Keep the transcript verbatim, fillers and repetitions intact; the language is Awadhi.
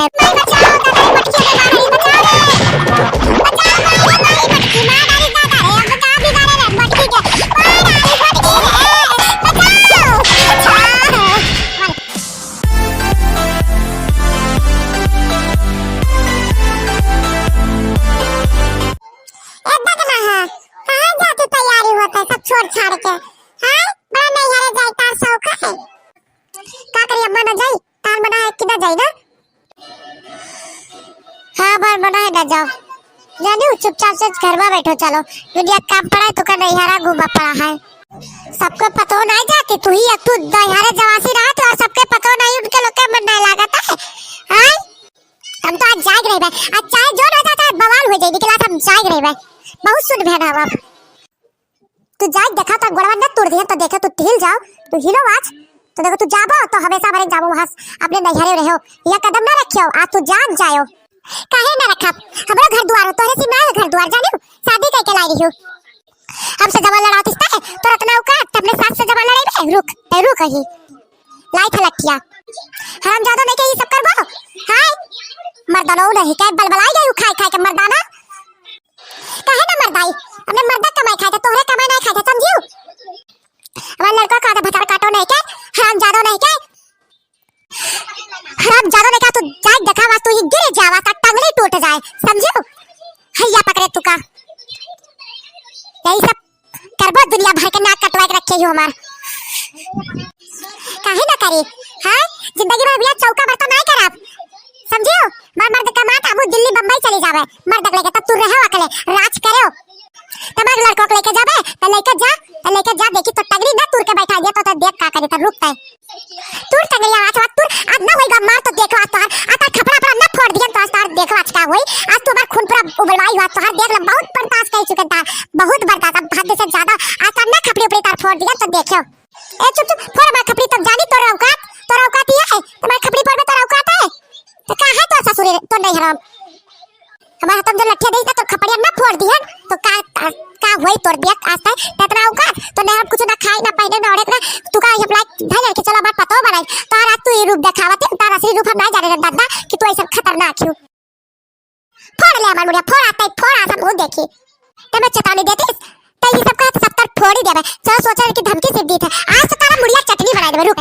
माई बचाओ, दादा रे, मटकी के मार रही, बचाओ रे। बचाओ, माई, माई, मटकी मार डाली, दादा रे, अब बचाओ, दादा रे, मटकी के मार डाली, मटकी रे, बचाओ, बचाओ। ए, देख ना है, कहाँ जाके तैयारी होता है, सब छोड़ छाड़ के, हैं? बड़ा नैहरे जाए तार शौक है। का करी, अम्मा ना जाई, तार मना है कि ना जाई ना? हाँ, हमार मना है ना जाओ। जानी हूँ, चुपचाप से घर में बैठो, चलो। दुनिया काम पड़ा है, तो का नैहरा घूमा पड़ा है। सबको पतो नहीं जाके, तू ही एक तू नैहरे जवासी रहा तो, और सबके पतो नहीं, उनके लोग के मन नहीं लागत है। हाँ? हम तो आज जाग रहे बे, आज चाहे जो ना जाता है, बवाल हो जाए, निकला हम जाग रहे बे। बहुत सुन बहन हम अब। तू जाए देखा तो गोड़वा न तोड़ दिया, तो देखे तू हिल जाओ, तू हिलो आज, तो देखो तू जाबो तो हमेशा भरे जाबो वहां से, अपने नैहरे रहो, यह कदम ना रखियो, आज तू जान जायो। काहे ना रखब, हमरो घर दुआर हो, तोहरे सिमराइल घर दुआर जानियो, शादी करके लाई रही हो। हमसे जबान लड़ावतिस तै, तोर अतना औकात, अपने सास से जबान लड़ाई बे, रुक, ए, रुक ही। लाई था लठिया। हरामजादो नहीं के ये सब करबो, हाय, मर्दानो नहीं के, बलबलाई गई खाए खाए के मर्दाना। काहे ना मर्दाई? अपने मर्दा कमाई खाए थे, तोहरे कमाई नहीं खाए थे, समझियो? हमारे लड़का का तो भतार काटो नहीं के, हरामजादो नहीं के। हरामजादो नहीं के, तू जाए देखा, वास तू ही गिर जावा, ता टंगड़ी टूट जाए, समझियो? हैया पकड़े तू का। यही सब करबो, दुनिया भर के नाक कटवा के रखे हो हमार। काहे ना करी? हाँ, जिंदगी भर बिया चौका बर्तन नहीं करब, समझियो? मार मर्द कमात, हमू दिल्ली बम्बई चली जावे, मर्द के लेके तब तू रहो अकेले, राज करो। तब लड़को के लेके जावे, तो लेके जा, तो लेके जा, देखी तो टंगड़ी ना तूर के बैठा दिया, तो, तो देख का करी, तो रुक तै। तूर टंगड़ी, आज, आज तूर, आज ना होई बा, मार तो देखो, आज तोहार, आज तार खपड़ा, खपड़ा ना फोड़ दिया, तो आज तार देखो, आज का होई, आज तू हमार खून पूरा उबलवाई हुआ, तोहार देख ले, बहुत बर्दाश्त कर चुके तार, बहुत बर्दाश्त, अब हद से ज्यादा, आज तार ना खपड़ी उपड़ी तार फोड़ दिया, तो देखो। ए, चुप, चुप, फोड़ हमार खपड़ी, तब जानी तोर औकात, तोर औकात ये है, हमार खपड़ी फोड़ में तोर औकात है? तो का है तोर ससुरे, तोर नैहरा? हमार हाथ में जो लठिया देइस ना, तोर खपड़िया ना फोड़ दिहन, तो का, का होई तोर बिया आज तक, तो इतना औकात, तो नैहरा कुछ ना खाई, ना पहने, ना ओढ़े, ना, तू का हम लाइक धैले के चलो हमार पतो बनाई, तो आज तू ये रूप देखावत है, तार असली रूप हम ना जाने रे दादा, कि तू ऐसा खतरनाक क्यों। फोड़ ले हमार मुड़िया, फोड़ आता है, फोड़ आ, सब मुंह देखी। ते मैं चेतावनी देती, ते ये सब कहा तो सब तर फोड़ ही देबे। चलो सोचा कि धमकी सिर्फ दी थे। आज तो तारा मुड़िया चटनी बनाई देबे, रुक।